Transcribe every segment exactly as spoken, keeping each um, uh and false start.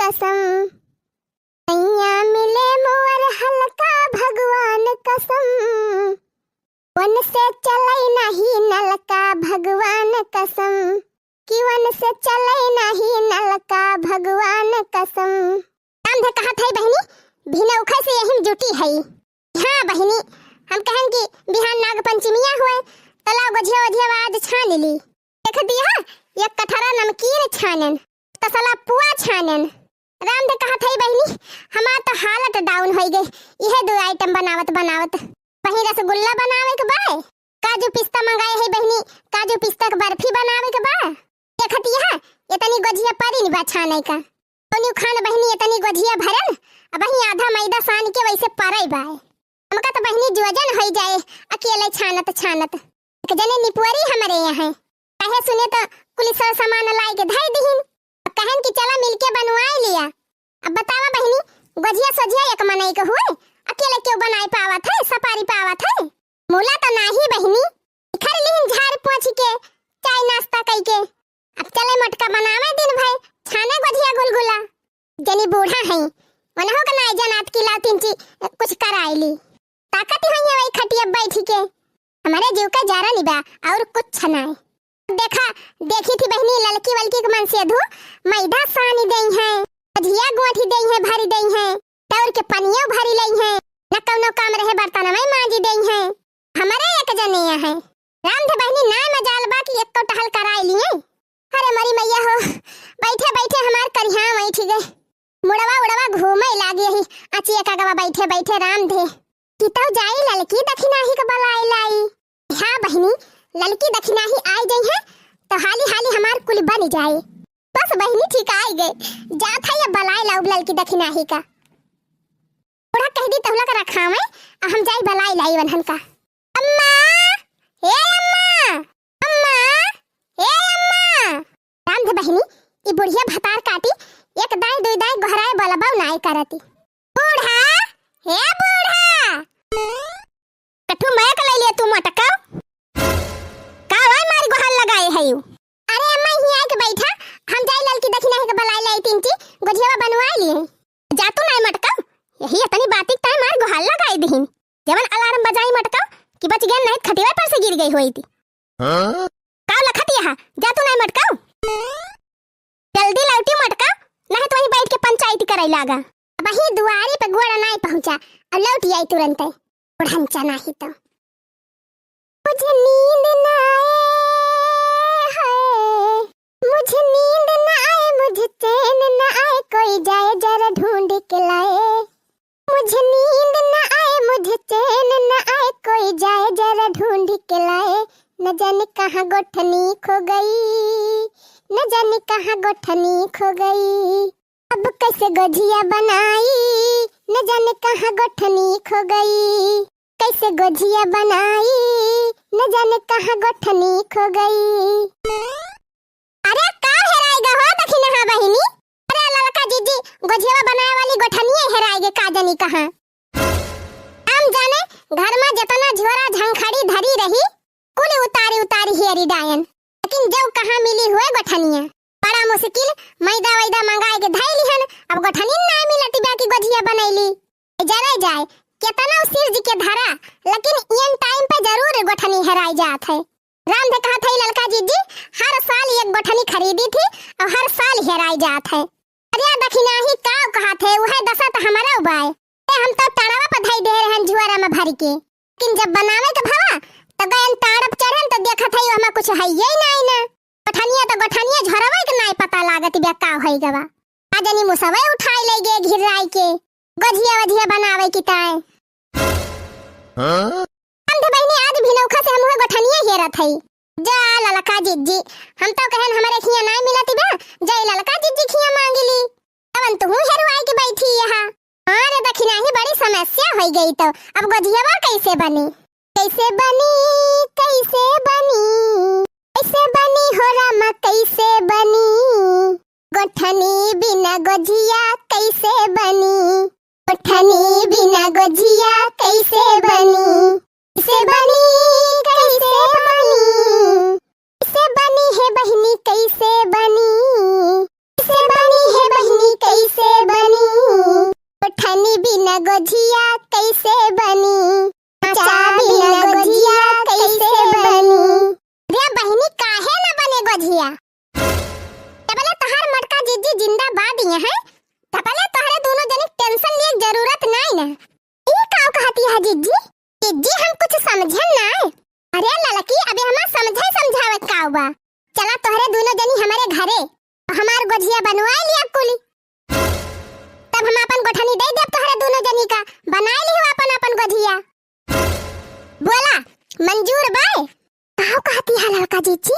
कसम। सैया मिले मोर हल्का भगवान कसम, वन से चलै नाही नलका भगवान कसम, कि वन से चलै नाही नलका भगवान कसम। रामधे कहत है बहिनी, भिनौखै से यही में जुटी है। हाँ बहिनी, हम कहन कि बिहान नाग पंचमिया हुए, त लाव गोझिया ओझिया आज छान ली। देख दिया, एक कठरा नमकीन छानन, तसला पुआ छानन। रामधे कहत है बहिनी, हमार तो हालत down होइ गए, इहे दो item बनावत बनावत। वही रसगुल्ला बनावे के बाय, काजू पिस्ता मंगाए है बहिनी, काजू पिस्ता के बर्फी बनावे के बा। देखत यह, इतनी गोझिया परी नि बा छाने का। तोनी खान बहिनी इतनी गोझिया भरन, अब वही आधा मैदा सान के वैसे परई बाय। हमका तो बहिनी जोजन होइ जाए, अकेले छानत छानत। एक जने निपुअरी हमरे यहाँ है, कहे सुने तो कुल सर सामान लाई के धई दिहिन। कहन कि चला मिलके बनवाए लिया। अब बतावा बहिनी, गोझिया सोझिया एक मनई के हुए, अकेले क्यों बनाए पावत है, सपारी पावत है? मूला तो नाही बहिनी, खर लिहिन झाड़ पोंछ के, चाय नाश्ता कई के। अब चले मोटका बनावे दिन भर, छाने गोझिया गुलगुला। जनी बूढ़ा है, उन्हों का नाई जनात की लाव तिनची कुछ कराई ली। ताकत ही है वही खटिया बैठ के। हमारे जीव का जारा निबा और कुछ नाई। देखा, देखी थी बहिनी ललकी वलकी के मन से धू, मैदा सानी देई है, गोझिया गोठी देई है, भरी देई है, तौर के पनियो भरी लई है, न कौनो काम रहे बर्तन में मांजी देई है। हमारे एक जने यहाँ है। रामधे बहिनी नाय मजाल बा कि एक तो टहल कराए लिए। अरे मरी मैया हो, बैठे बैठे हमार करिहा बैठ गए। मुड़वा उड़वा घूमे लागी यही अचिया का गवा बैठे बैठे रामधे। कि तौ जाई ललकी दखिनाही के बलाई लाई। हाँ बहिनी, ललकी दखिनाही आई गई है तो हाली हाली हमार कुल बन जाए। बस बहिनी ठीक आई गए, जात है अब बलाई लाउब ललकी दखिनाही का। बूढ़ा कह दी तहुला का रखावे, आ हम जाई बलाई लाई वन्हन का। अम्मा, ए अम्मा, अम्मा, ए अम्मा। रामधे बहिनी, ई बुढ़िया भतार काटी, एक दाई दुई दाई गोहराए बलबौ नाय करती। बूढ़ा, हे बूढ़ा। कठू मैं का ले लिया तू मटका? का वाई मारी गोहार लगाए है यू? अरे अम्मा, यहीं आके बैठा, हम जाई ललकी दखिनाही के बलाई लाई तिनची, गोझिया बनवाए लिए। जा तू नाय मटका, यही इतनी बाती ताय मार गोहार लगाए दिहिन। जवन alarm बजाई मटका कि बच गया, नहीं खटिया पर से गिर गई होई थी। हाँ? का लखत यहाँ? जा तू नाय मटका। जल्दी लौटी मटका, नहीं तो वहीं बैठ के पंचायती करे लागा। अब वहीं दुआरी पे गोड़ा नाय पहुँचा, अब लौट आई तुरंत। बुढ़ंचा नाही तो। मुझे नींद ना आए हाय, मुझे नींद ना आए, मुझे चैन ना आए, कोई जाए जरा ढूंढ के लाए। मुझे नींद ना आए, मुझे चैन ना आए, कोई जाए जरा ढूंढ के लाए। न जाने कहाँ गोठनी खो गई, न जाने कहाँ गोठनी खो गई। अब कैसे गोझिया बनाई, न जाने कहाँ गोठनी खो गई। कैसे गोझिया बनाई, न जाने कहाँ गोठनी खो गई। अरे का हेराई गा हो दखिनहा बहिनी? अरे ललका जिज्जी, गोझिया बनाए वाली गोठनिया हेराई गे का जानी कहाँ। हम जाने घर में जितना झोरा झंखड़ी धरी रही, कुल उतारी उतारी हेरी डायन, लेकिन जब कहाँ मिली हुए गोठनिया। बड़ा मुश्किल मैदा वैदा मंगाए के धई लिहन, अब गोठनिन ना मिलती बा कि गोझिया बनैली। जरे जाए, केतना सिरज के धरा, लेकिन इन time पे जरूर गोठनी हेराई जात है। रामधे कहत है ललका जिज्जी, हर साल एक गोठनी खरीदी थी और हर साल हेराई जात है। अरे दखिनाही का कहत है, वह दशा तो हमारा उबाय। ए, हम तो टड़वा पर धई दे रहन झुआरा में भर के, लेकिन जब बनावे के भवा तो गयन ताड़प चढ़न तो देखत है ओहमा कुछ है ही नाई ना। गोठनिया तो गोठनिया, झोरवे के नाई पता लागत बा का होई गवा। आ जनी मुसवे उठाई ले गे घिर्राई के, गोझिया वझिया बनावे की ताय। हाँ? समझे बहिनी, आज भिनौखा से हमहू गोठनिया हेरत हई। जा ललका जिज्जी, हम तो कहन हमरे खिया नाई मिलत बा, जाई ललका जिज्जी खिया मांग ली। तवन तुहू हेरुआई के बैठी यहाँ। हाँ रे दखिनाही, बड़ी समस्या होई गई तो। अब गोझियावा कैसे बनी? कैसे बनी, कैसे बनी, कैसे बनी हो रामा, कैसे बनी? गोठनी बिना गोझिया कैसे बनी? गोठनी बिना गोझिया कैसे बनी? कैसे बनी, कैसे बनी? कैसे बनी हे बहिनी, कैसे बनी? कैसे बनी हे बहिनी, कैसे गोझिया कैसे बनी, चाह बिना गोझिया कैसे बनी। रे बहिनी, काहे ना बने गोझिया? तबले तोहार मटका जिज्जी जिंदाबाद इहाँ है, तबले तोहरे दुनो जनी tension लिए जरूरत नाई ना। ई काव कहती है जिज्जी? जिज्जी, हम कुछ समझन नाई। अरे ललकी, अबे हमार समझे समझावे काव बा? चला तोहरे दुनो जनी हमरे घरे, हमार गोझिया बनवाए लिया कुली। तब हम आपन गोठनी दे देब तोहरे दुनो जनी का, बनाए लिहो आपन आपन गोझिया। बोला, मंजूर बाय? काव कहती है ललका जिज्जी?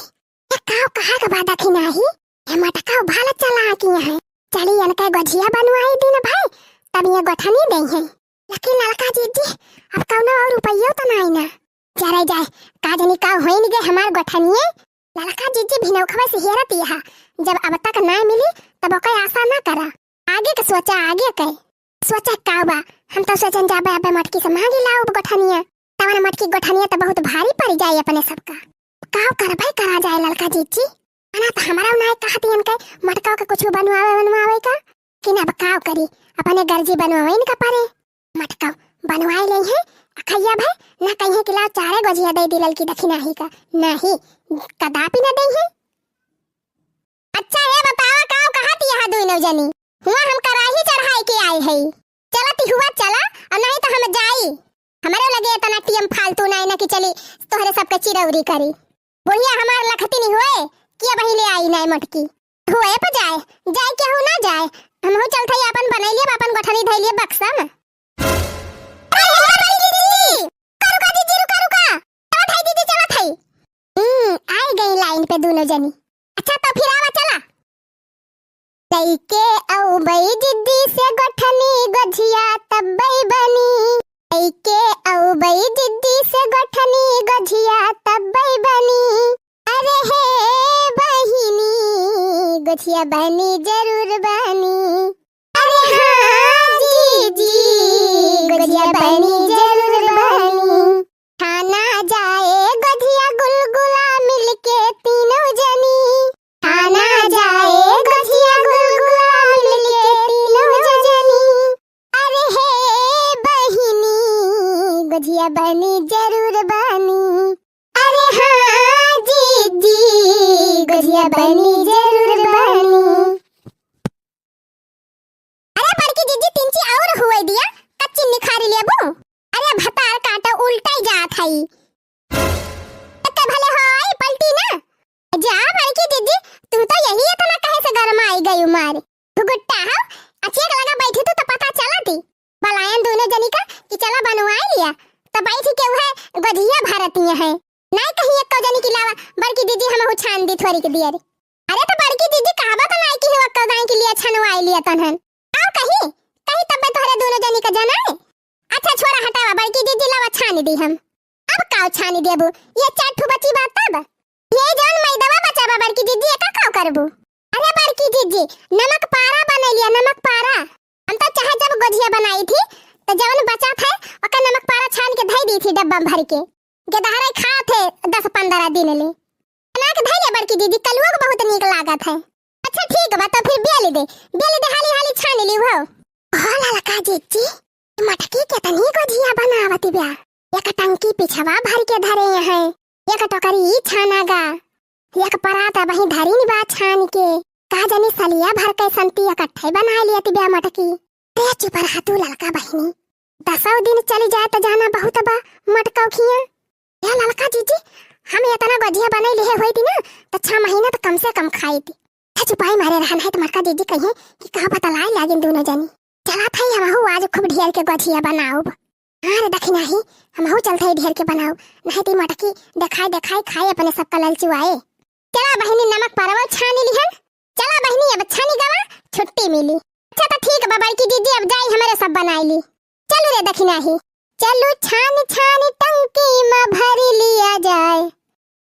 ये काव कहा के बा दखिनाही? ये मटका भाला चला की है। चली इनके गोझिया बनवाई दिन भाई, तब ये गोठनी दे है। लेकिन ललका जिज्जी, अब कौनो और उपायो तो नाई ना। जरे जाए, का जनी का होइन गे हमार गोठनिए। ललका जिज्जी भिनौखवा से हेरत यहा, जब अब तक नाई मिली, तब ओके आशा ना करा। आगे के सोचा, आगे के। सोचा का बा, हम तो सोचन जाबे अबे मटकी से मांगी लाओ गोठनिया। तवन मटकी गोठनिया तो बहुत भारी पड़ जाए अपने सबका। का करबे करा जाए ललका जिज्जी? अना तो हमारा उनाए कहती इनके मटका के कुछ बनवावे बनवावे का। कि ना अब का करी, अपने गर्जी बनवावे इनका पारे। मटका बनवाए ले है, अखैया भाई ना कहीं कि लाओ चारे गोझिया दे दी ललकी दखिनाही का। नहीं, कदापि ना दे है। अच्छा, ये बतावा, काव कहत यहा दुइनो जनी? हुआ हम कराही चढ़ाई के आए हई। चलत हुआ चला, और नहीं तो हम जाई। हमरे लगे इतना टीएम फालतू नाई ना कि चली तोहरे सबके चिरौरी करी। बुढ़िया हमार लखती नहीं हुए कि अब ही ले आई नाई मटकी। हुए पर जाए, जाए केहू ना जाए। हमहू चलत हई, अपन बनाई लिए, अपन गोठनी धई लिए बक्सा में। अरे, अरे, अरे, दीदी, दीदी, रुका, रुका, दीदी, रुका, रुका। चलत हई, दीदी, चलत हई। हम्म, आई गई लाइन पे दुनो जनी। अच्छा, तो फिर आवा, चला। लइके अउबई जिज्जी से गोठनी गोझिया तब्बई बनी। लइके अउबई जिज्जी से गोठनी गोझिया तब्बई बनी। अरे हे बहिनी, गोझिया बनी जरूर बनी। अरे हाँ जिज्जी, गोझिया बनी जरूर बनी। छाना जाए गोझिया गुलगुला मिलके तीनों जनी। छाना जाए गोझिया गुलगुला मिलके तीनों जनी। अरे हे बहिनी, गोझिया बनी जरूर बनी। अरे हाँ जिज्जी, गोझिया बनी जरूर बनी। अरे बड़की जिज्जी, तिनची और हुए दिया, कच्ची निखारी लेबू। अरे भतार काटो, उल्टा ही जात हई। तत्ते भले हो आई पलटी ना। जा बड़की जिज्जी, तू तो यही इतना कहे से गरमाई गई मार। घुघुट्टा हो, अचियक लगा बैठी तू तो पता चला दी। बलायन दोनों जनी का कि चला बनवाई लिया, तो बैठी के उहे गोझिया भरतिया है। नाई कहीं एक जनी की लावा, बड़की जिज्जी हमहू छान दी थोरी के दियर। अरे तो बड़की जिज्जी कहबा तो नाई की हुआ कदाई के लिए छनवाई लिया तनहन। आओ कहीं, कहीं तब्बे तोहरे दोनों जनी का जनाए। अच्छा छोड़ा हटावा, बड़की जिज्जी लावा छानी दी हम। अब काव छानी देबू? ये चार ठो बची बात तब? ये जौन मैदवा बचा बा बड़की जिज्जी, एका काव करबू? अरे बड़की जिज्जी, नमक पारा बने लिया, नमक पारा। हम तो चाहे जब गोझिया बनाई थी, तो जौन बचा थे, ओका नमक पारा छान के धई दी थी डब्बा में भर के। गेदहरे खात है दस पन्द्रह दिन ले। बना के धइले बड़की दीदी, कलुआ के बहुत नीक लागत है। अच्छा ठीक बा, तो फिर बेल दे, बेल दे, हाली हाली छान ली हो। हो ललका जीजी, मटकी केतनी गोझिया बनावत ब्या। एक टंकी पिछवा भर के धरे हैं, एक टोकरी ई छाना गा, एक परात अबही धरिन बा छान के। का जानी सलिया भर के संती इकट्ठे बनाए लियत ब्या मटकी। रे चुप रहा तू ललका बहिनी, दसौ दिन चली जाए त जाना बहुत बा मटकौ खिया। ए ललका जीजी, हम एतना गोझिया बनाई लिहे होई थी ना, त छह महीना त कम से कम खाई थी। त चुपाई मारे रहन है त मटका जीजी कहिए कि का बतलाए लागिन दोनों जनी। चला थई हमहू आज खूब ढेर के गोझिया बनाउब। हाँ रे दखिनाही, हमहू चलत हई ढेर के बनाउब, नहीं ती मटकी देखाई देखाई खाए अपने सबका ललचुआए। चला बहिनी नमक परवा छानी लिहन। चला बहिनी अब छानी गवा, छुट्टी मिली। अच्छा त ठीक बा बड़की जीजी, अब जाई हमरे सब बनाई ली। चलू रे दखिनाही, चलू छान छान टंकी मा भरी लिया जाए,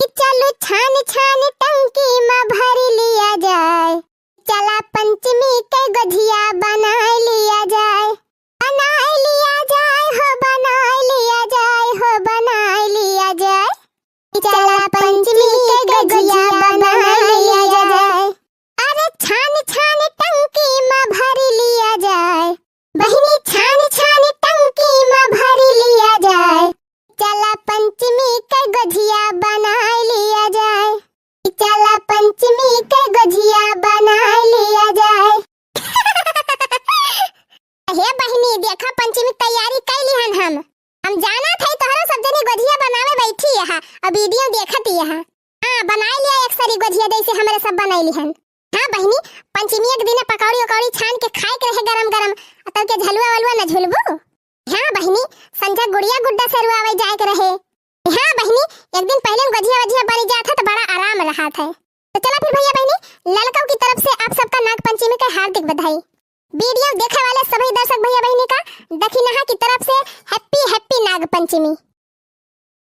कि चलू छान छान टंकी मा भरी लिया जाए, चला पंचमी के गोझिया बनाए लिया जाए, बनाए लिया जाए हो, बनाए लिया जाए हो, बनाए लिया जाए, कि चला पंचमी के गोझिया बनाए लिया जाए। अरे छान छान टंकी मा भरी लिया जाए, बहिनी छान छान छुट्टी है। हाँ, बनाई लिया एक सरी गोझिया जैसे हमरे सब बनाई लिहन। हाँ बहिनी, पंचमी के दिने पकौड़ी उकौड़ी छान के खाए के रहे गरम गरम, आ तब के झलुआ वलुआ न झुलबू। हाँ बहिनी, संझा गुड़िया गुड्डा से रुआवे जाए के रहे। हाँ बहिनी, एक दिन पहले गोझिया वझिया बनी जात है तो बड़ा आराम रहत है। तो चला फिर भैया बहिनी, ललकऊ की तरफ से आप सबका नाग पंचमी के हार्दिक बधाई। वीडियो देखे वाले सभी दर्शक भैया बहिनी का दखिनहा की तरफ से happy happy नाग पंचमी।